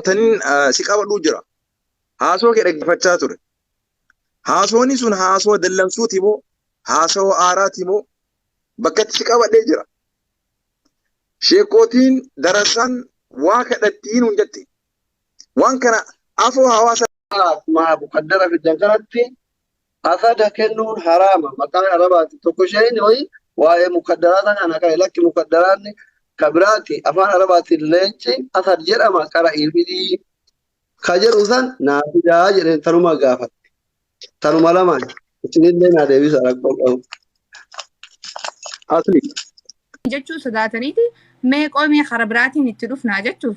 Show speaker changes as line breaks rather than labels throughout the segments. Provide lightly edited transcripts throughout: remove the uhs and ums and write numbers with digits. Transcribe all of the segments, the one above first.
Taniin si qabadhuu jira. Haasoo kee dhaggeeffachaa ture. Haasooni sun haasoo dallansuuti moo haasoo aaraati moo bakka itti si qabadhee jira. Sheekootiin darasaan waa kadhattiin hun jette. Waan kana afoo hawaasa
Akkuma mukaddara fiddan kanatti asada kennuun haraama maqaan arabaati tokko isheen hoyi waa'ee mukaddaraata kana kan lakki mukaddaraanni kabiraati afaan arabaatiin leenci asad jedhama qara'ii fidii ka jedhu san naa fidaa jedheen tanuma gaafadhe tanuma lamaan isinillee naa deebisa rakkoo qabu.
Asli.
Jechuu sodaataniiti mee qoomii kara biraatiin itti dhufnaa jechuuf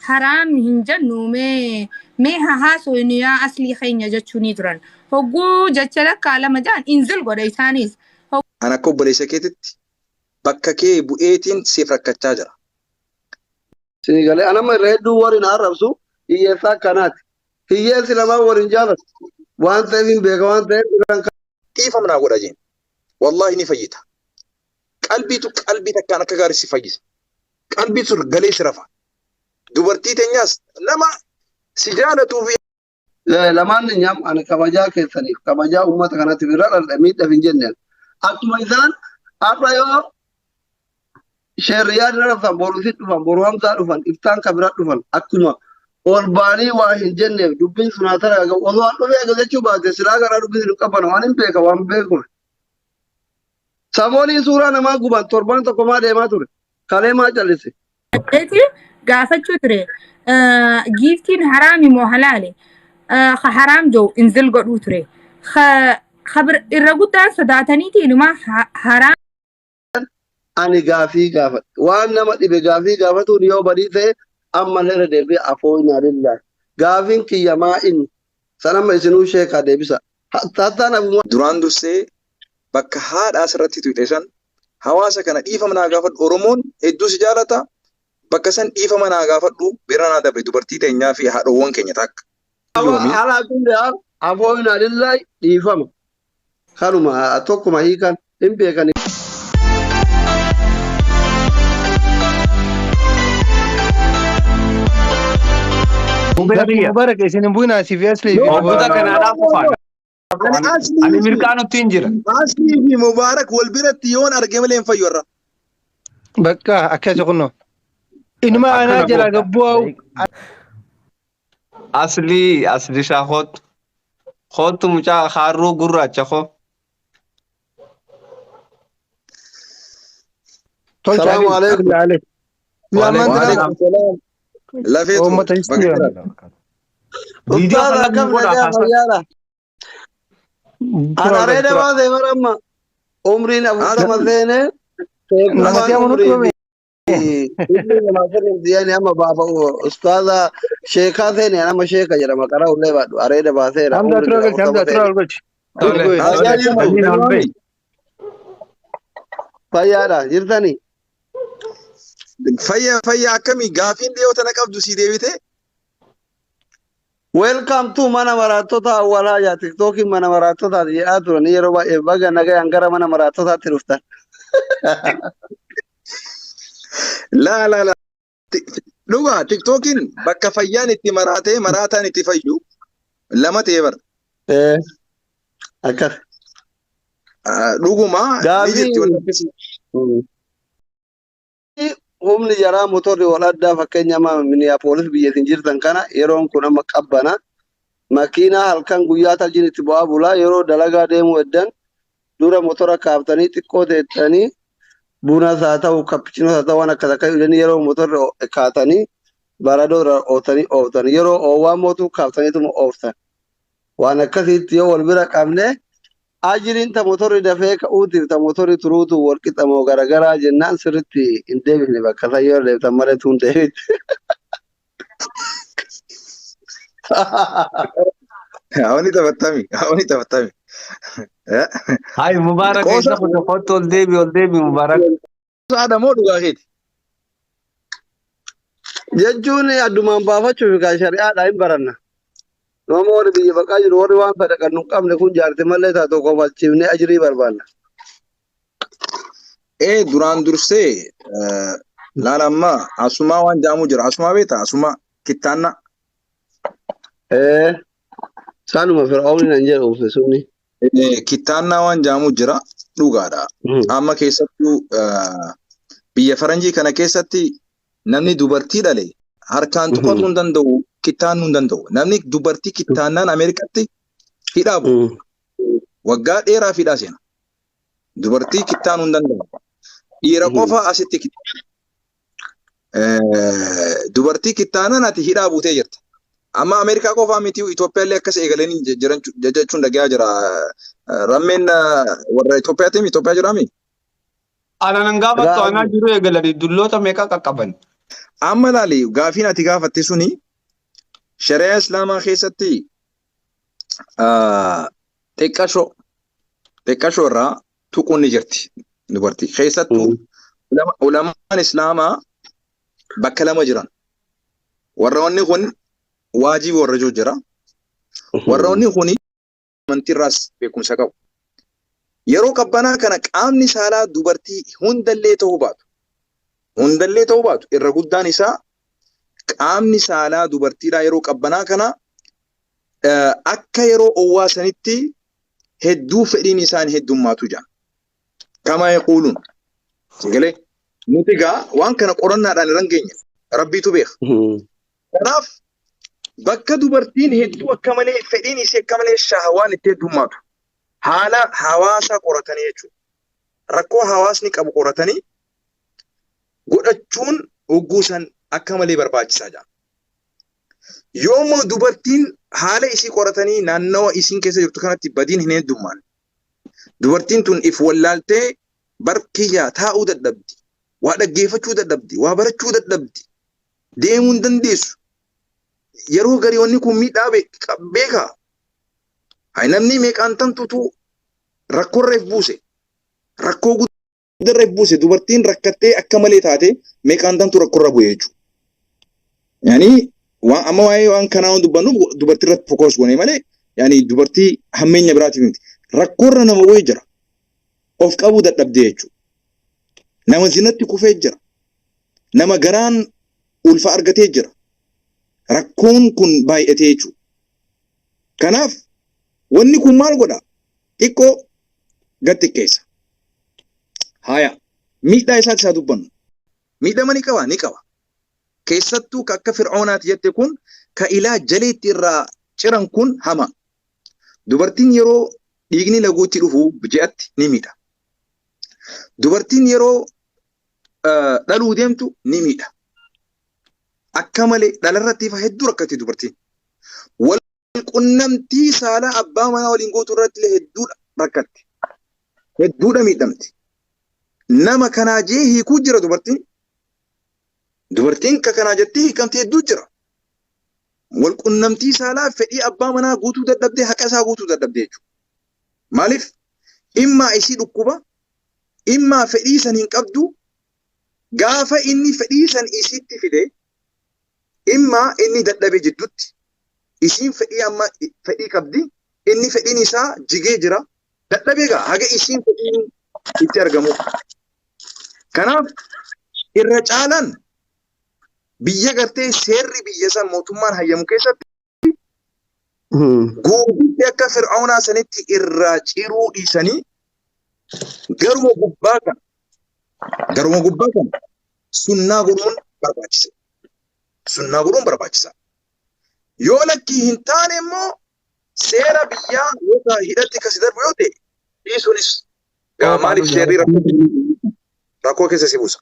haraam hin jennu, mee mee haa haasofnu yaa aslii keenya jechuu ni turan. Hogguu jecha lakkaa lama ja'an inzil godha isaanis.
An akka obboleessa keetitti bakka kee bu'eetiin siif rakkachaa jira.
Isinii galee anamma irra hedduu warri na arrabsu hiyyeessaa akkanaati. Hiyyeessi lamaan waliin jaalatu. Waan ta'eef hin beeka waan ta'eef irraan
Dhiifama naa godha jeen. Wallaahi ni fayyita. Qalbiitu qalbii takkaan akka gaarii si fayyisa. Qalbiitu galee si rafa. Dubartii teenyaas nama si jaalatuu fi
Lamaan nyaam ani kabajaa keessaniif kabajaa uummata kanaatiif irra dhaldhe miidhaaf hin jenneen. Akkuma isaan har'a yoo sheerriyaa irra dhufan boru isin dhufan boru hamzaa dhufan iftaan kan bira dhufan akkuma ol baanii waa hin jenneef dubbiin sun haa tara osoo an dhufee eegalachuu baate silaa garaa dubbiin sun hin qabbana waan hin beeka waan beekuuf. Samooniin suuraa namaa guban torbaan tokko maa deemaa ture kalee maa callise.
Eti gaafachuu ture. Giiftiin haraami moo halaali? Ka haraam jiru inzil godhuu ture. Ka irra guddaan sodaataniiti inumaa haraam.
Ani gaafii gaafadhe. Waan nama dhibe gaafii gaafatuun yoo badii ta'e ammallee irra deebi'ee afooyinaa lillaahi. Gaafiin kiyya maa inni? San amma isinuu sheekaa deebisa. Hattaan abu
Duraan dursee bakka haadha asirratti tuyxe san hawaasa kana dhiifama naa gaafadhu. Oromoon hedduu si jaalata. Bakka san dhiifama naa gaafadhu, bira naa dabre dubartii teenyaa fi haadhowwan keenya takka. Yoomi?
Alaa kulli haal afooyinaa lillaahi dhiifama. Kanuma tokkuma hiikan hin beekani.
Lakki Mubarak isin hin bu'inaa siif asli fi
Obbota
Mubarak.
kanaadhaaf qofaa.
Ani Aslii
Ani
fi
mirqaanutti hin jira.
Aslii fi Mubaarak wal biratti yoon arge malee hin fayyu irra.
Bakka akkasi kunno. Inuma anaa
Akkana
jalaa
goota.
gabbu'aa.
Aslii asli shaa kootu. Kootu mucaa haarruu gurraacha koo.
Tolcha
Salaamu
Ali.
alaikum.
Ali. Yaa
Waalaikum
man
salaam.
Waalaikum salaam. Lafee too
Uummata
baga
histiya.
jiraata.
Viidiyoo
Ustaaz
kan
akkam
nu godhaa
nagaa
kaasa.
fayyaadha. An
Tura ol
areeda
tura.
baasee bara amma umriin 40 seene
Namatti
sheekummaan
amanuutti
umrii
bame.
fi umrii namaa kennuuf diyaani amma baaba ustaaza sheekaa seene amma sheeka jedhama qara ullee baadhu areeda baaseera
Hamza
umriin
tura galchi.
40
Hamza tura
seene.
ol galchi.
Tole
Tole.
tole.
Nagaa jirtu
Amiin ol bahi.
fayyaadha jirtani.
Fayya fayya akkamii gaafiin dhiyoo tana qabdu sii deebite?
Welcome to mana maraattota awwalaa yaa tiktookiin mana maraattotaati jedhaa turan yeroo baay'ee baga nagayaan gara mana maraattotaatti dhuftan.
Laa laa laa. Dhugaa tiktookiin bakka fayyaan itti maraatee maraataan itti fayyu lama ta'ee bara.
Akkas.
Dhuguma ni
Gaafii
jirti wanti akkasii.
Humni jaraa motorri wal addaa fakkeenya amma Minneapolis biyya isin jirtan kana yeroon kun amma qabbana. Makiinaa halkan guyyaa taljiin itti bu'aa bulaa yeroo dalagaa deemuu eddan dura motora kaaftanii xiqqoo teettanii bunas haa ta'u kappichinos haa ta'u waan akkas akkas jedhanii yeroo motorri kaatanii baradoo irra ooftanii ooftan yeroo oowwaa mootuu kaaftaniituma ooftan waan akkasiitti yoo wal bira qabne ajiriin ta motorri dafee ka'uutiif ta motorri turuutu wal qixa moo garagaraa jennaan sirritti hin deebifne bakka san yoo deebtan malee tuun deebitti.
Haawani taphattami. Haawani taphattami.
Hayi Mubaarak
Qoosa
eessa kute kottu ol deebi ol deebi Mubaarak.
Qoosaadha moo dhugaa keeti?
Jechuun addumaan baafachuuf kaa shari'aadha hin baranna. Nama warri biyya baqaa jiru warri waan sadaqannu hin qabne kun jaarti malee taatu kofalchiifnee ajirii barbaanna.
Ee duraan dursee laala amma asumaa waan jaamu jira. Asumaa beektaa? Asumaa kittaannaa.
Ee, sanuma Fir'aawni nan jedhu uufe suni.
Kittaannaa waan jaamu jira dhugaadha. Amma keessattuu biyya faranjii kana keessatti namni dubartii dhale harkaan tuqatuu hin danda'u, kittaannuu hin danda'u. Namni dubartii kittaannaan Ameerikaatti hidhaa bu'u. Waggaa dheeraaf hidhaa seena. Dubartii kittaanuu hin danda'u. Dhiira qofa asitti kittaana. Dubartii kittaanaan ati hidhaa buutee jirta. Amma Ameerikaa qofaa miti, Itoophiyaa illee akkas eegalanii jiran jechuun dhagayaa jira. Rammeen warra Itoophiyaatiin Itoophiyaa jiraami?
Ana nan gaafattu, anaa jiru eegalanii dulloota meeqa qaqqaban.
Amma laali, gaafiin ati gaafatte suni shari'aa Islaamaa keessatti xiqqashoo xiqqashoo irraa tuquun ni jirti dubartii. Keessattuu ulamaan Islaamaa bakka lama jiran. Warroonni kun waajiba warra jiru jira. Warroonni kun amantiirraas beekumsa qabu. Yeroo qabbanaa kana qaamni saalaa dubartii hundallee ta'uu baatu. Hundallee ta'uu baatu, irra guddaan isaa qaamni saalaa dubartiidhaa yeroo qabbanaa kana akka yeroo owwaa sanitti hedduu fedhiin isaan heddummaatu jira. Kama yaquuluun. Galee nuti gaa waan kana qorannaadhaan irra hin geenye. Rabbiitu beeka. Kanaaf bakka dubartiin hedduu akka malee fedhiin isii akka malee shahawaan itti heddummaatu haala hawaasaa qoratanii jechuudha. Rakkoo hawaasni qabu qoratanii godhachuun hogguu san akka malee barbaachisaa jira. Yoo immoo dubartiin haala isii qoratanii naannawa isiin keessa jirtu kanatti badiin hin heddummaanne, dubartiin tun if wallaaltee barkiyyaa taa'uu dadhabdi, waa dhaggeeffachuu dadhabdi, waa barachuu dadhabdi, deemuu hin dandeessu. Yeroo garii wanni kun miidhaa beekaa. Hay, namni meeqaan tamtutu rakkoorra if buuse. Rakkoo guddarra if buuse, dubartiin rakkattee akka malee taate meeqaan tamtu rakkoorra bu'e jechuudha. Yaani waan amma waa'ee waan kanaa waan dubbannuuf dubartii irratti focus goone malee, yaani dubartii hammeenya biraatiif miti. Rakkoorra nama bu'ee jira. Of qabuu dadhabdee jechuudha. Nama zinatti kufee jira. Nama garaan ulfa argatee jira. Rakkoon kun baay'atee jechuudha. Kanaaf wanni kun maal godha? Xiqqoo gad xiqqeessa. Haya, miidhaa isaati isaa dubbannu. Miidhama ni qaba, ni qaba. Keessattuu ka akka Fir'oonaati jette kun, ka ilaa jaleetti irraa ciran kun hama. Dubartiin yeroo dhiigni laguutti dhufu ji'atti ni miidha. Dubartiin yeroo dhaluu deemtu ni miidha. Akka malee dhalarratti ifa hedduu rakkatti dubartiin. Wal qunnamtii saalaa abbaa manaa waliin gootu irratti illee hedduudha rakkatti. Hedduudha miidhamti. Nama kanaa jee hiikuu jira dubartiin. Dubartiin ka kanaa jettee hiikamte hedduu jira. Wal qunnamtii saalaa fedhii abbaa manaa guutuu dadhabdee, haqa isaa guutuu dadhabdee jechuudha. Maaliif? Immaa isii dhukkuba, immaa fedhii san hin qabdu, gaafa inni fedhii san isiitti fide, immaa inni dadhabe jiddutti, isiin fedhii amma fedhii qabdi, inni fedhiin isaa jigee jira, dadhabee gaa haga isiin fedhiin itti argamu. Kanaaf irra caalaan biyya gartee seerri biyya san mootummaan hayyamu keessatti guututti akka Fir'aunaa sanitti irraa ciruu dhiisanii garuma gubbaa kana sunnaa godhuun barbaachisa. Sunnaa godhuun barbaachisa. Yoo lakkii hin taane immoo seera biyyaa yookaan hidhatti kasi darbu yoo ta'e dhiisuunis gaa, maaliif seerri rakkoo keessa si buusa.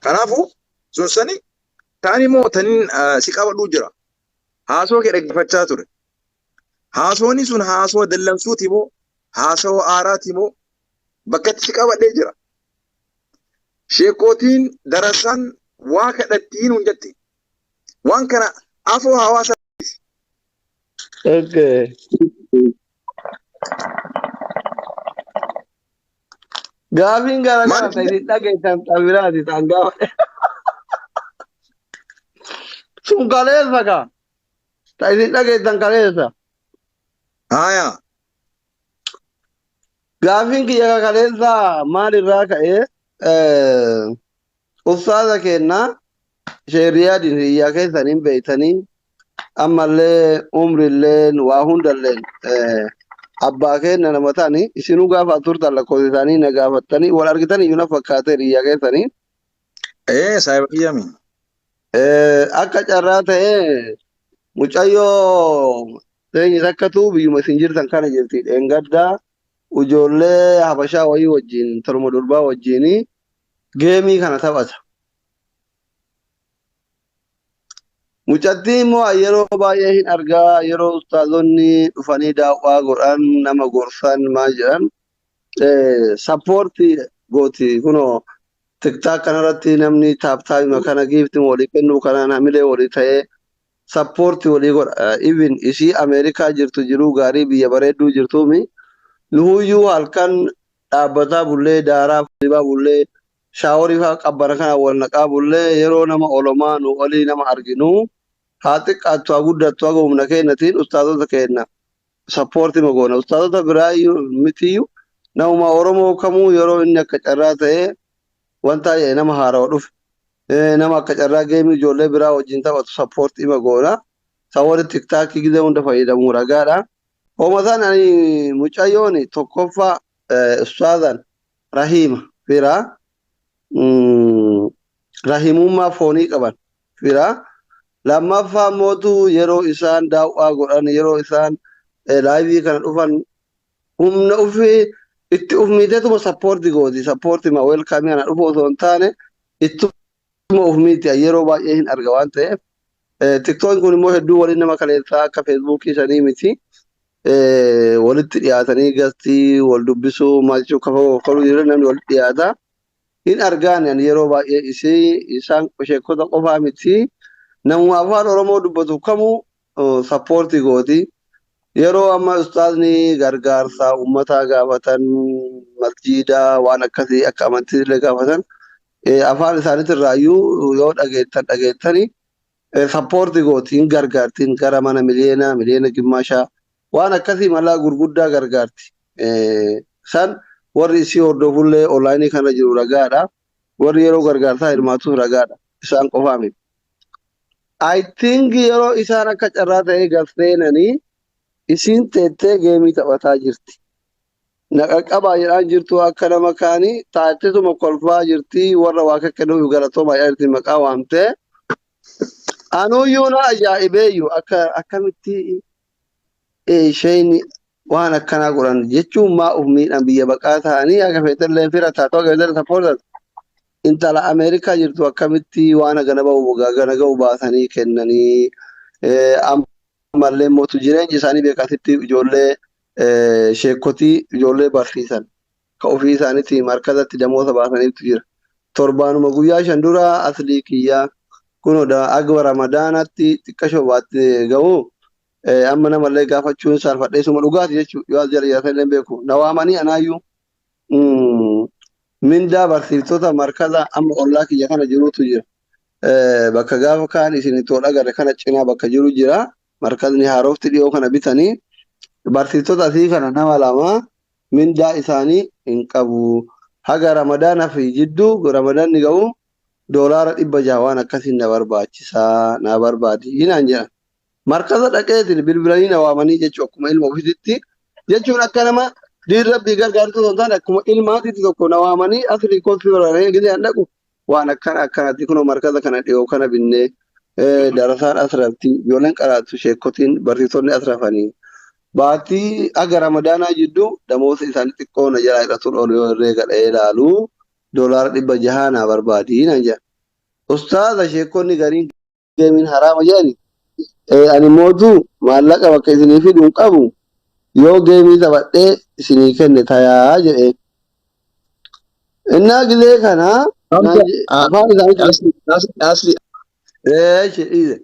Kanaafuu sun sani ta'an immoo taniin si qabadhuu jira. Haasoo kee dhaggeeffachaa ture. Haasoonni sun haasoo dallansuuti moo haasoo aaraati moo bakkatti si qabadhee jira. Sheekootiin darasaan waa kadhattiin hun jette. Waan kana afoo hawaasa
Okay. Gaafiin gara
Maal?
Gara ta'e isin dhageessan xabiraati ta'an gaafa. Sun kaleessa kaa. Ta isin dhageessan kaleessa.
Haya.
Gaafiin kiyya ka kaleessa maalirraa ka'ee, ustaaza keenna Sheeriyaadin hiyyaa keessan hin beektanii. Ammallee umrilleen waa hundalleen abbaa keenya nama ta'anii isinuu gaafa turtan lakkoofsa isaanii na gaafattanii wal argitanii iyyuu na fakkaatee hiriyaa keessanii.
Ee, saahiba kiyyami.
Akka carraa ta'ee mucayyoo teenye takkatu biyyuma isin jirtan kana jirti. Dheengaddaa ijoollee Habashaa wayii wajjin torma durbaa wajjin geemii kana taphata. Mucattii immoo yeroo baay'ee hin argaa, yeroo ustaazonni dhufanii daawwaa godhan, nama gorsan, maal jedhan sappoortii gooti. Kunoo TikTok kanarratti namni tap taapima kana giiftii walii kennuu kanaan hamilee walii ta'ee sappoortii walii godha. Even isii Ameerikaa jirtu, jiruu gaarii biyya bareedduu jirtuumi, nuhuyyuu halkan dhaabbataa bullee, daaraa dibaa bullee, shaaworii fa'aa qabbana kana wal naqaa bullee, yeroo nama olomaa nu olii nama arginu, haa xiqqaattu haa guddattu, haga humna keenyatiin ustaazota keenya sappoortii magoona. Ustaazota biraayyuu mitiyyuu, namuma Oromoo kamuu yeroo inni akka carraa ta'ee wanta nama haarawa dhufe, nama akka carraa geemii ijoollee biraa wajjin taphatu sappoortii magoona. San warri TikTokii gizee hunda fayyadamu ragaadha. Hoomataan ani mucayyoon tokkoffaa ustaazan Rahiima firaa, rahimummaa foonii qaban firaa. Lammaffaa mootu yeroo isaan daawwaa godhan, yeroo isaan laayivii kana dhufan, humna ofii itti ufmiiteetuma sappoortii gooti. Sappoortii ma weelkaamii ana dhufu osoo hin taane ittuma ufmiiti. Yeroo baay'ee hin arga waan ta'eef, TikTokiin kun immoo hedduu waliin nama kaleessaa akka Facebookii sanii miti. Walitti dhiyaatanii gastii wal dubbisuu maalchuu kafa kaluu jiru, namni walitti dhiyaata. Hin argaan ani yeroo baay'ee isii isaan sheekota qofaa miti. Namuma afaan Oromoo dubbatu kamuu sappoortii gooti. Yeroo amma ustaazni gargaarsa uummataa gaafatan, masjiidaa waan akkasii akka amantiillee gaafatan, afaan isaaniitirraayyuu yoo dhageettan dhageettanii sappoortii gooti, hin gargaartiin gara mana miliyoona miliyoona gimmaashaa waan akkasii malaa gurguddaa gargaarti. San warri isii hordofullee onlaayinii kana jiru ragaadha. Warri yeroo gargaarsaa hirmaatus ragaadha. Isaan qofaa miti. I think yeroo isaan akka carraa ta'ee galseenanii isiin teettee geemii taphataa jirti. Na qaqqabaa jedhaan jirtu, akka nama kaanii taattetuma kolfaa jirti, warra waa kennuuf galatoomaa jirti maqaa waamtee. Anuyyuu na ajaa'ibeeyyu, akka akkamitti isheen waan akkanaa godhan jechuun, maa uf miidhan? Biyya baqaa ta'anii akka feetellee fira taatu, akka feetellee sappoortan, intala Ameerikaa jirtu akkamitti waan gana ba'u gana ga'u baasanii kennanii? Ammallee mootu jireenya isaanii beekasitti ijoollee sheekotii, ijoollee barsiisan ka ofii isaaniitti markazatti damoota baasaniitu jira. Torbaanuma guyyaa 5 dura aslii kiyyaa kunoo agba Ramadaanatti xiqqashoo baatte ga'u, amma namallee gaafachuun saalfadhee suma dhugaati jechuudha. Yoo as jala jiraatan illee beeku. Na waamanii anaayyuu mindaa barsiiftota markaza amma ollaa kiyya kana jirutu jira. Bakka gaafa kaan isin itti ol agarre kana cinaa bakka jiru jira. Markazni haarofti dhiyoo kana bitanii barsiiftota asii kana nama lama mindaa isaanii hin qabu. Haga Ramadaana fi jidduu Ramadaanni ga'u $600 waan akkasiin na barbaachisaa, na barbaadi naan jedhan. Markaza dhaqeetiin bilbilanii na waamanii jechuun akkuma ilma ofiisitti jechuun, akka nama diin rabbii gargaartu osoo hin taane akkuma ilmaatitti tokko na waamanii, asrii koffii barbaadanii gisee an dhaqu waan akkana akkanatti kunoo markaza kana dhiyoo kana binnee, darasaan asrafti, ijoolleen qaraatu, sheekotiin barsiisonni asrafanii baatii aga Ramadaanaa jidduu damoota isaanii xiqqoo na jalaa hidhatuun oolu, yoo herreega dha'ee ilaalu $600 naa barbaadii naan jedha. Ustaaza, sheekonni gariin geemiin haraama jedhani, ani mootu maallaqa bakka isinii fidu hin qabu, yoo geemii taphadhee isinii kenne tayaa jedhee. Innaa gilee kana afaan isaanii
Asli.
Dhiise.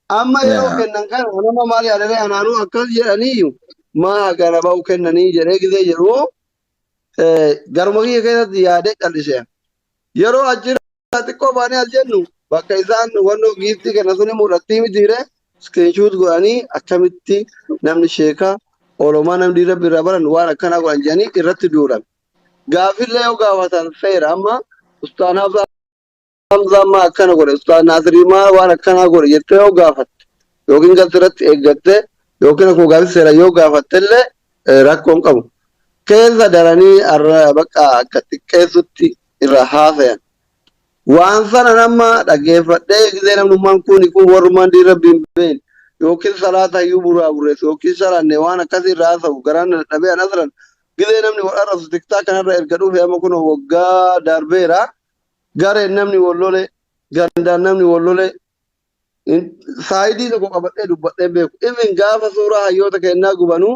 Amma yeroo kennan kana nama maal yaadanii anaanuu akkas jedhanii maa gara ba'u kennanii jedhee gisee jedhu garuma kiyya keessatti yaadee cal'ise. Yeroo achirraa xiqqoo baanee as jennu, bakka isaan wannoo giiftii kenna suni mul'attii mitiire, screenshot godhanii akkamitti namni sheekaa olomaa, namni rabbi irraa baran waan akkanaa godhan jedhanii irratti duulan. Gaafillee yoo gaafatan seera amma ustaan Hamzaa maa akkana godhe, ustaan Naasirii maa waan akkanaa godhe jettee yoo gaafatte. Yookiin galti eeggattee yookiin akkuma gaafii seera yoo gaafattellee rakkoo hin qabu. Keessa daranii har'a bakka akka xiqqeessutti irra haasayan. Waan sana nama dhaggeeffadhee gisee namnummaan kun kun warrummaan diin rabbiin hin beekne yookiin salaata hayyuu buraa burreessu yookiin salaanne waan akkasii irra haasa'u garaan na dadhabee an asran gisee namni wal arrabsu tiktaa kanarra erga dhufe amma kun waggaa darbeera gareen namni wal lole gandaan namni wal lole saayidii tokko qabadhee dubbadhee beeku. Even gaafa suuraa hayyoota kennaa gubanuu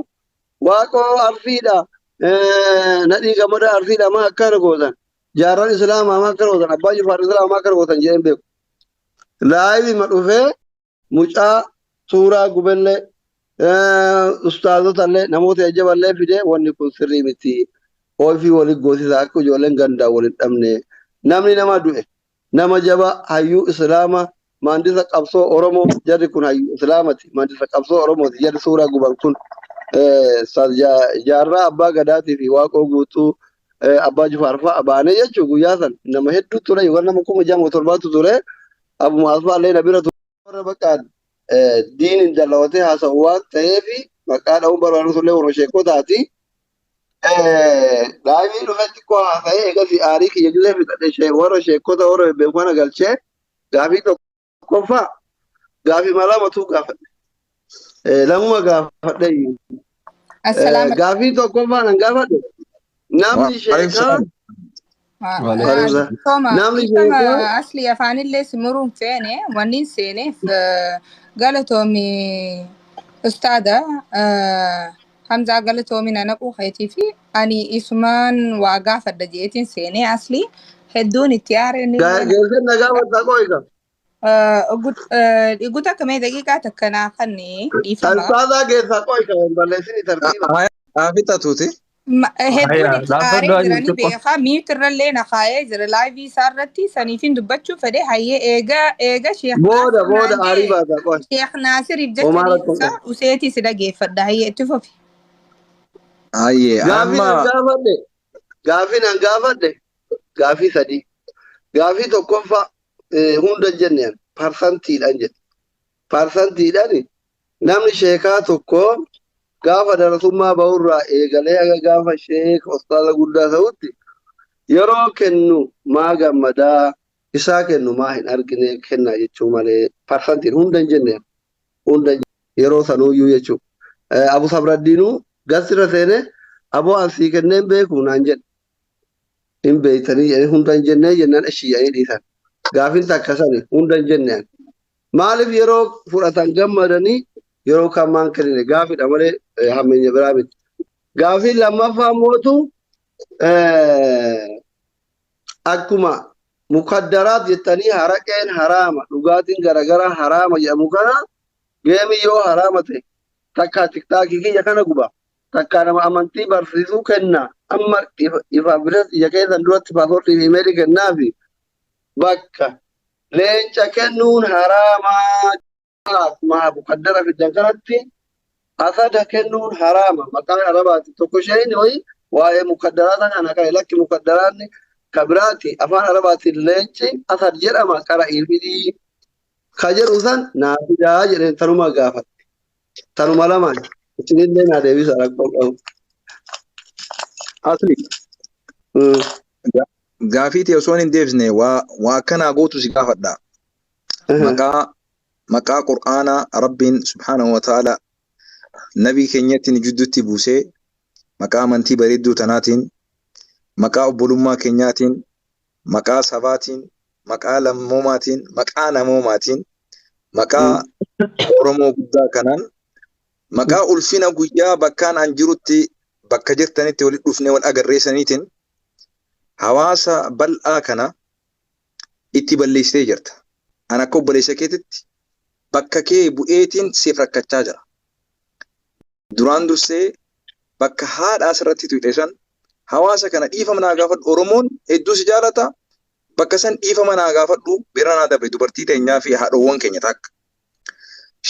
waaqoo arsiidha nadhii gammada arsiidha maa akkana gootan jaarran islaamaa maa akkana gootan abbaa jifaar islaamaa maa akkana gootan jedheen beeku. Laayivii ma dhufee mucaa suuraa gubellee ustaazotallee namoota jajjaballee fidee wanni kun sirrii miti. Ofii waliin goosisa akka ijoolleen gandaa waliin dhabne namni nama du'e nama jaba hayyuu islaamaa maandisa qabsoo Oromoo jarri kun hayyuu islaamati maandisa qabsoo Oromooti jarri suuraa guban kun jaarraa abbaa gadaatii fi waaqoo guutuu abbaa jifaar fa'a baanee jechuun guyyaa san nama hedduu ture yookaan nama 6700tu ture abuma asfaallee na bira ture warra bakka diiniin dallawatee haasa'u waan ta'eef maqaa dha'uun barbaadu sullee warra sheekotaati. Laayivii dhufe xiqqoo haasa'ee eegas aarii kiyya gisee fixadhe warra sheekota warra bebbeeku kana galchee gaafii tokkoffaa gaafii lamatu gaafadhe. Lamuma gaafadhe.
Assalamu
Gaafii tokkoffaa nan gaafadhe. Namni sheekaa namni sheekaa
asli afaanillee simuruun feene wanni seeneef galatoomi ustaada Hamzaa galatoomi na naquu keetii fi ani isumaan waa gaafadha jeetiin seenee asli hedduun itti aareen
geessee na gaafadha qoyka.
Guutuu akka mee daqiiqaa takka naa kanni dhiifama.
Ustaadaa keessaa qoyka hin balleessini tartiiba.
Haa fixatuuti.
Hedduun itti aaree
Laaffadhu
jiranii
xiqqoo.
beekaa miitirrallee na kaayee jira laayivii isaa irratti saniifin dubbachuu fedhe hayyee eega eega Sheekh
Booda
Naasir
booda
naan
aarii
jee
baasa qoy.
Sheekh Naasiriif jecha
Homaa rakkoon
dhiyeessaa
qabu.
useetii si dhageeffadha hayyee itti fufi.
Hayyee
Gaafii nan
amma
gaafadhe. Gaafii nan gaafadhe. Gaafii sadii. Gaafii tokkoffaa hunda hin jenne parsantiidhaan jedhe. Parsantiidhaan namni sheekaa tokko gaafa darasummaa bahurraa eegalee haga gaafa sheeka ustaaza guddaa ta'utti yeroo kennu maa gammadaa isaa kennu maa hin argine kennaa jechuu malee parsantiin hunda hin jenne hunda yeroo sanuuyyuu jechuudha. Abu Sabraddiinuu gasirra seenee aboo an sii kenneen beeku naan jedhe. Hin beektanii jedhanii hunda hin jennee jennaan ishii jedhanii dhiisan. Gaafiin takka sani hunda hin jenne ani. Maaliif yeroo fudhatan gammadanii yeroo kaan maan kennine gaafiidha malee hammeenya biraa miti. Gaafiin lammaffaa mootu akkuma mukaddaraat jettanii haraqeen haraama dhugaatiin garaagaraa haraama jedhamu kana geemi yoo haraama ta'e takkaa tiktaakii kiyya kana guba takkaa nama amantii barsiisuu kenna amma ifaaf bilisa ija keessan duratti paaswoordii fi imeelii kennaafi bakka leenca kennuun haraamaa akkuma mukaddara fiddan kanatti asada kennuun haraama maqaan arabaati tokko isheen hoyi waa'ee mukaddaraata kana kan lakki mukaddaraanni kabiraati afaan arabaatiin leenci asad jedhama qara'ii fidii ka jedhu san naa fidaa jedheen tanuma gaafadhe tanuma lamaan isinillee naa deebisa rakkoo qabu.
Asli gaafii ta'e osoo hin deebisne waa waa akkanaa gootu si gaafadha. Maqaa Qur'aanaa Rabbiin subhaanahu wa ta'ala nabii keenyatti nu jidduutti buusee maqaa amantii bareedduu tanaatiin maqaa obbolummaa keenyaatiin maqaa sabaatiin maqaa lammoomaatiin maqaa namoomaatiin maqaa Oromoo guddaa kanaan maqaa ulfina guyyaa bakkaan an jirutti bakka jirtanitti walitti dhufnee wal agarreessaniitiin hawaasa bal'aa kana itti balleessitee jirta. An akka obboleessa keetitti bakka kee bu'eetiin siif rakkachaa jira. Duraan dursee bakka haadha asirratti tuqxe san hawaasa kana dhiifama naa gaafadhu Oromoon hedduu si jaalata bakka san dhiifama naa gaafadhu bira naa dabre dubartii teenyaa fi haadhowwan keenya takka.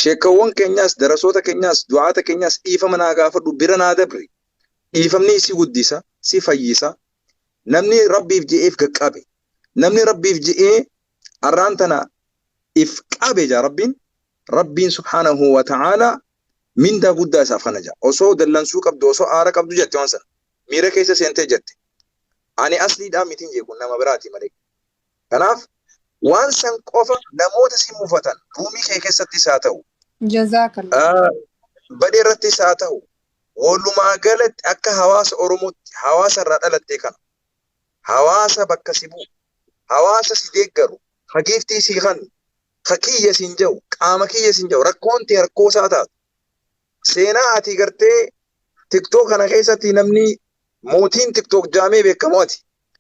Sheekawwan keenyaas darasoota keenyaas du'aata keenyaas dhiifama naa gaafadhu bira naa dabre. Dhiifamni si guddisa si fayyisa. Namni rabbiif je'eef qaqqabe. Namni rabbiif je'ee arraan tana if qabe jaa rabbiin. Rabbiin subhaanahu wa ta'aalaa mindaa guddaa isaaf kana jira. Osoo dallansuu qabdu, osoo aara qabdu jette waan sana. Miira keessa seentee jette. Ani asliidhaa mitiin jeeku nama biraati malee. Kanaaf waan san qofa namoota si mufatan ruumii kee keessattis haa ta'u,
Jazaakallah.
Badee irrattis haa ta'u, walumaa galatti akka hawaasa Oromootti hawaasa irraa dhalattee kana hawaasa bakka si bu'u, hawaasa si deeggaru, ka giiftii sii kennu, ka kiyya siin jedhu, qaama kiyya siin jedhu, rakkoon tee rakkoo isaa taatu. Seenaa ati gartee TikTok kana keessatti namni mootiin TikTok jaamee beekamu ati.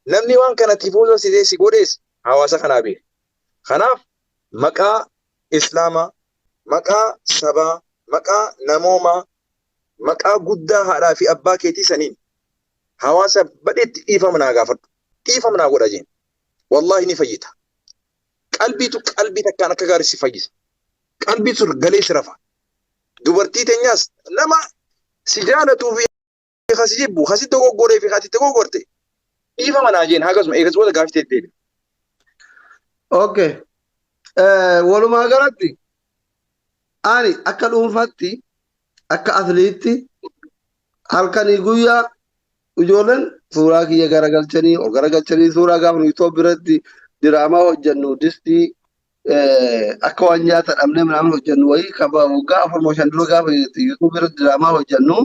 Namni waan kana tifoozoo si si godhees hawaasa kanaa beeka. Kanaaf maqaa Islaamaa, maqaa sabaa, maqaa namoomaa, maqaa guddaa haadhaa fi abbaa keetii saniin hawaasa badheetti dhiifama naa gaafadhu. Dhiifama naa godha jeen. Wallaahi ni fayyita. Qalbiitu qalbii takkaan akka gaarii si fayyisa. Qalbiitu galee si rafa. Dubartii teenyaas nama si jaalatuu fi kasi jibbu, kasi dogoggoree fi kasi dogoggorte dhiifama naa jeen hagasuma eegas booda gaafii ta'e deebi.
Okay. Walumaa galatti ani akka dhuunfaatti, akka asliitti, halkanii guyyaa ijoolleen suuraa kiyya garagalchanii ol garagalchanii suuraa gaafa nuyi Itoophiyaa biratti diraamaa hojjennu, distii akka waan nyaata dhabnee minaamin hojjennu wayii kaba waggaa 4 moo 5 dura gaafa YouTube irratti diraamaa hojjennu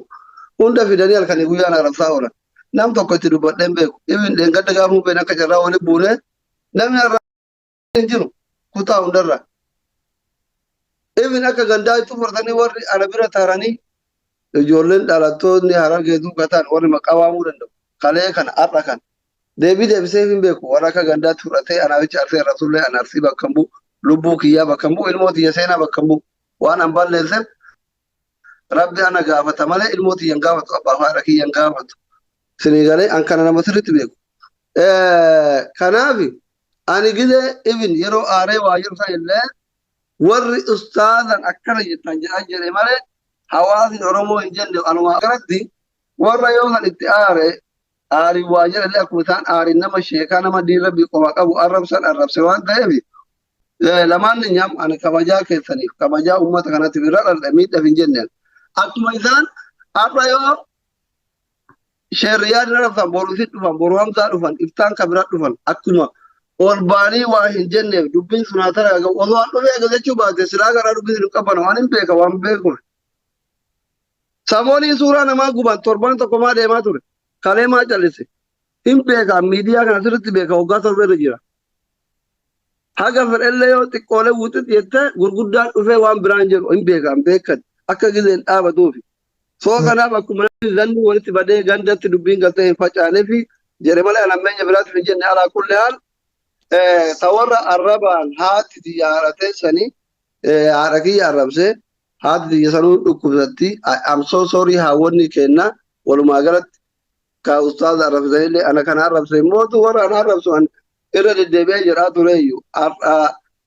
hunda fidanii halkanii guyyaan arrabsaa oolan. Nam tokko itti dubbadheen beeku. Ibin dheengadda gaafa mubeen akka carraa walitti buune namni arrabsaa hin jiru kutaa hundarra. Ibin akka gandaa itti furtanii warri ana bira taranii ijoolleen dhalattoonni Harargee duukaa ta'an warri maqaa waamuu danda'u. Kalee kana har'a kana. Deebii deebisee hin beeku. Warra akka gandaatti fudhatee anaaficha Arsee irratullee ana Arsii bakka hin bu'u. Lubbuu kiyyaa bakka hin bu'u. Ilmoo tiyya seenaa bakka hin bu'u. Waan an balleesseef Rabbi ana gaafata malee ilmoo tiyya hin gaafatu. Abbaa fi haadha kiyya hin gaafatu. Sinii galee an kana nama sirriitti beeku. Kanaaf ani gizee ibin yeroo aaree waa jiru san illee warri ustaazan akkana jettan jedhan jedhe malee hawaasni Oromoo hin jenne. Anuma akkanatti warra yoo san itti aare aariin waa jedhallee akkuma isaan aariin nama sheekaa nama diin Rabbii qofa qabu arrabsan arrabse waan ta'eef, lamaan nyaam ani kabajaa keessaniif, kabajaa uummata kanaatiif irra dhaldhe miidhaaf hin jenneen. Akkuma isaan har'a yoo sheerriyaa arrabsan, boru isin dhufan, boru Hamzaa dhufan, iftaan kabira dhufan, akkuma ol baanii waa hin jenneef dubbiin sun haa tara osoo an dhufee eegachuu baate silaa garaa dubbiin sun hin qabbana waan hin beeka waan beekuuf. Samoonii suuraa namaa guban torbaan tokko maa deemaa ture? Kalee maa callise? Hin beeka, miidiyaa kana sirriitti beeka, waggaa 7 irra jira. Haga fedhellee yoo xiqqoolee wuxit jettee gurguddaan dhufee waan biraan jedhu hin beeka, hin beekan akka gizeen dhaabatuufi. Soo kanaaf akkuma zanni walitti badee gandatti dubbiin galtee hin facaanefi jedhe malee an ammeenya biraatti hin jenne. Alaa kulli haal, ta warra arrabaan haati tiyya haadha teessanii haadha kiyya arrabsee, haati tiyya sanuu dhukkubsatti. I'm so sorry. Haawwanni kenna walumaa galatti ka ustaaza arrabsanillee ana kana arrabse mootu warra ana arrabsu an irra deddeebi'ee jedhaa tureeyyu,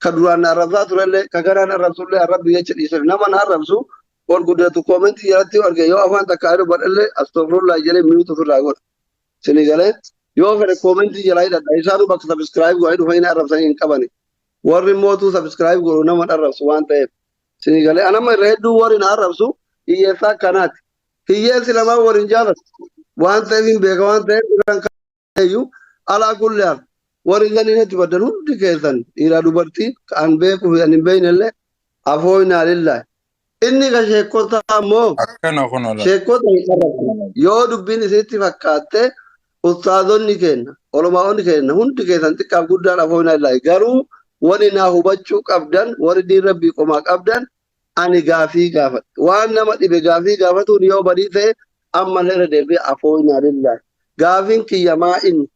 ka duraan na arrabsaa turellee ka kanaan arrabsullee arrabbi jecha dhiiseef. Nama na arrabsu ol guddatu koomentii jalatti yoo arge, yoo afaan takka ayiruu badhallee astaghfirullah jedhee mute ofirraa godha. Sini galee yoo fedhe koomentii jalaa hidhadha. Isaanuu bakka subscribe godhanii dhufanii na arrabsanii hin qabani. Warri mootuu subscribe godhu nama arrabsu waan ta'eef. Sini galee anamma irra hedduu warri na arrabsu hiyyeessaa akkanaati. Hiyyeessi lamaan waliin jaalatu waan ta'eef hin beeka waan ta'eef irraan ka'eeyyuu. Alaa kulli haal, warri zaniin itti baddan hundi keessan dhiiraa dubartii kan beekuu fi kan hin beekne illee afooynaa lillahi. Inni ka sheekotaa ammoo
Akkana kun ola.
sheekota hin arrabsu. Yoo dubbiin isinitti fakkaatte, ustaazonni keenya, olomaa'onni keenya hundi keessan xiqqaaf guddaan afooynaa lillahi. Garuu wani naa hubachuu qabdan, warri diin Rabbii qomaa qabdan, ani gaafii gaafadhe. Waan nama dhibe gaafii gaafatuun yoo badii ta'e ammallee irra deebi'ee afooynaa lillahi. Gaafiin kiyya maa inni?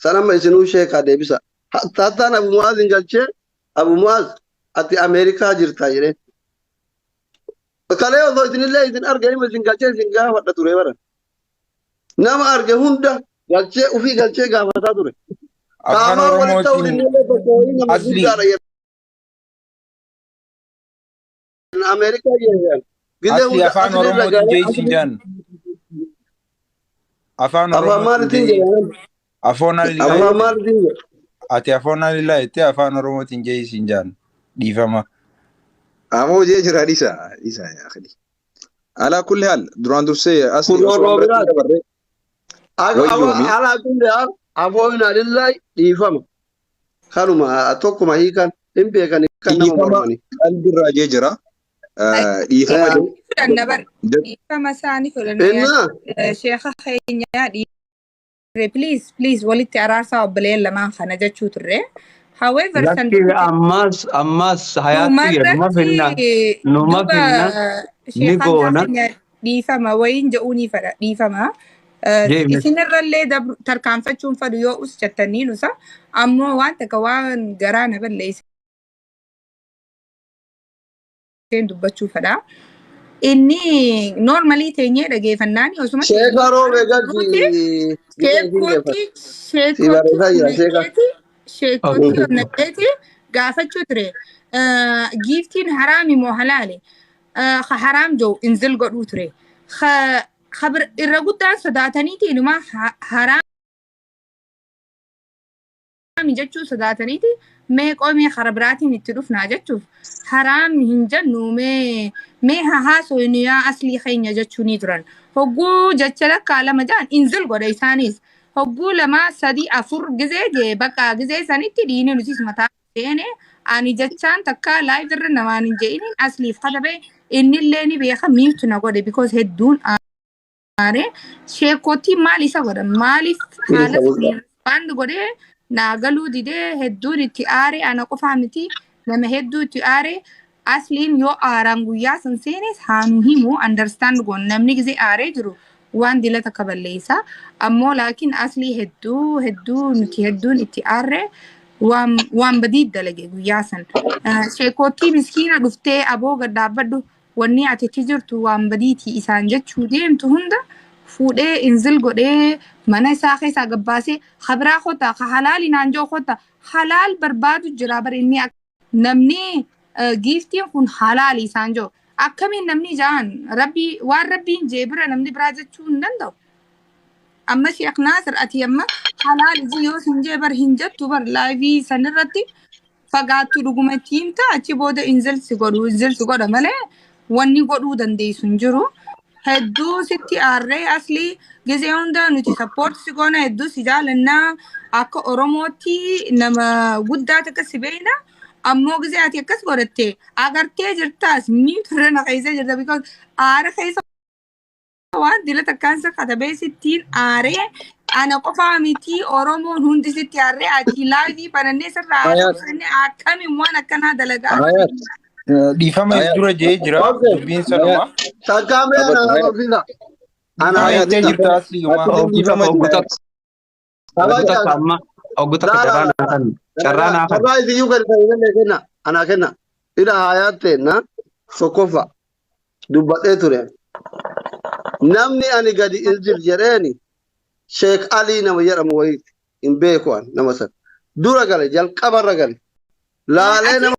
Sanamma isinuu sheekaa deebisa. Hattaan Abu Mu'aaz hin galchee, Abu Mu'aaz ati Ameerikaa jirta jedhee. Kalee osoo isinillee isin arge ilma isin galchee isin gaafadha ture bara. Nama arge hunda galchee ufii galchee gaafataa ture.
Afaan
Qaamaan walitti ta'uu
Oromootiin
dinnee bakka wayii nama
asli
guddaadha jedhan. Ameerikaa jedhan. Gizee
asli
hunda
afaan
asli irra
Oromootiin
galee
jeesin
asli
jaan. Afaan
afaan
Oromootiin
maalitiin
jeeyi.
jedhan?
Afoon
Afaan
alilaa
maalitiin jedhan?
Ati afoon alilaa jettee afaan Oromootiin jeesin jaan. Dhiifama.
Amoo jee jira dhiisa dhiisa yaa akhi. Alaa kulli haal duraan dursee asli
Kun
osoo waan biratti
roobiraati.
dabarree wayyoomi.
Alaa kulli haal afoon alillahi dhiifama. Kanuma tokkuma hiikan hin beekan kan nama
Dhiifama
mormani.
qalbirraa jee jira. Dhiifama
Fudhanna bar dhiifama isaanii fudhanna yaa
Innaa
sheekha keenyaa dhiire please please walitti araarsaa obboleen lamaan kana jechuu turre. However san
Lakki ammas ammas hayaatti numa finna
dhumarratti
numa
duba
finna ni
sheekaan
goona
keenya dhiifama wayiin jedhuu ni fedha dhiifama.
jeeme.
Isinirrallee tarkaanfachuun fedhu yoo us jettanii nusa ammoo waan takka waan garaa na balleesseen dubbachuu fedha. Inni normally teenyee dhageeffannaani osuma
sheeka roobee galchi
teenyee
biyya isin geeffata.
sheekootti
Si
sheekootti
barreessaa jira sheeka.
onnadheeti sheekootti onnadheeti gaafachuu ture. Giiftiin haraami moo halaali? Ka haraam jiru inzil godhuu ture. Ka irra guddaan sodaataniiti inumaa haraami jechuu sodaataniiti mee qoomii kara biraatiin itti dhufnaa jechuuf haraam hin jennu mee mee haasofnu yaa aslii keenya jechuu ni turan. Hogguu jecha lakkaa lama ja'an inzil godha isaanis. Hogguu lama sadi afur gizee gee bakka gizee sanitti dhiini nutis mataa seene ani jechaan takka live irra namaan hin je'iniin asliif katabe innillee ni beeka mute na godhe because hedduun aare sheekootii maal isa godhan maaliif haala saniin respond godhee naa galuu didee hedduun itti aare ana qofaa miti nama hedduu itti aare asliin yoo aaraan guyyaa san seenes haa nu himu understand goon namni gizee aaree jiru waan dila takka balleessa ammoo laakiin aslii hedduu hedduu nuti hedduun itti aarre waan waan badii dalage guyyaa san. Sheekootii miskiina dhuftee aboo gad dhaabbadhu wanni ati itti jirtu waan badiiti isaan jechuu deemtu hunda fuudhee inzil godhee mana isaa keessaa gabbaasee kabiraa kota ka halaali naan jiru kota halaal barbaadu jira bara inni namni giiftiin kun halaali isaan jiru akkamiin namni ja'an rabbii waan rabbiin jee bira namni biraa jechuu hin danda'u. Amma Sheekh Naasir ati amma halaali ji yoo sin jee bar hin jettu bar live sanirratti fagaattu dhuguma ittiin ta'a achi booda inzil si godhu inzil si godha malee wanni godhuu dandeessu hin jiru. Hedduu sitti aarree aslii gizee hunda nuti support si goona hedduu si jaalannaa akka Oromootti nama guddaa takka si beekna. Ammoo gizee ati akkas godhatte agartee jirtaas mute irra na keessa jirta because aara keessa waan dila takkaan si katabee sittiin aaree ana qofaa miti Oromoon hundi sitti aarree ati live banannee sirraa
Hayaat.
haasofne akkamiin waan akkanaa dalagaa.
Hayaat.
Dhiifama
Hayaat.
dura jee jira
Okay.
dubbiin sanuma.
Takkaa mee
Dhaabadhu.
ana
Hayaat.
horsiisa. Ana
Hayaat.
Jettee jirta asliimaa.
Dhiifama
Oggu
jira.
takka oggu takka amma oggu takka carraa naa kan carraa naa kan
Carraa isiyyuu gadi ta'e kenna. Anaa kenna. Ila hayaatte na tokkoffa dubbadhee ture. Namni ani gadi inzil jedheeni Sheek Alii nama jedhamu wayiiti. Hin beeku an nama sana. Dura gale jalqabarra gale. Laalee nama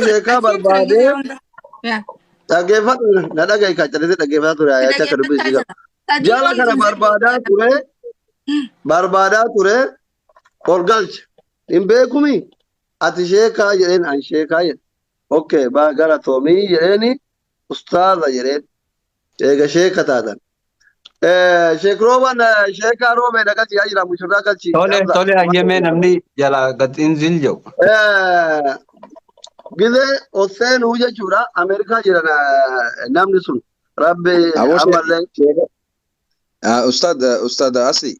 sheekaa barbaadee dhaggeeffadhu na dhaga'i kaachalise dhaggeeffataa ture hayaatti akka dubbii isii qaba. Jala kana barbaadaa ture barbaadaa ture ol galche. Hin beekumi ati sheekaa jedheen an sheekaa jedhe. Okay baa gara toomii jedheeni ustaaza jedheen. Eega sheeka taatan. Sheek Rooban sheekaa roobee dhaqachi yaa jira mushurraa galchi.
Tole tole hayyamee namni jala gad inzil jedhu.
Gizee Hoseenuu jechuudha Ameerikaa jira namni sun rabbi
Aboo
ammallee.
Ustaad Ustaad Asli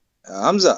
Hamza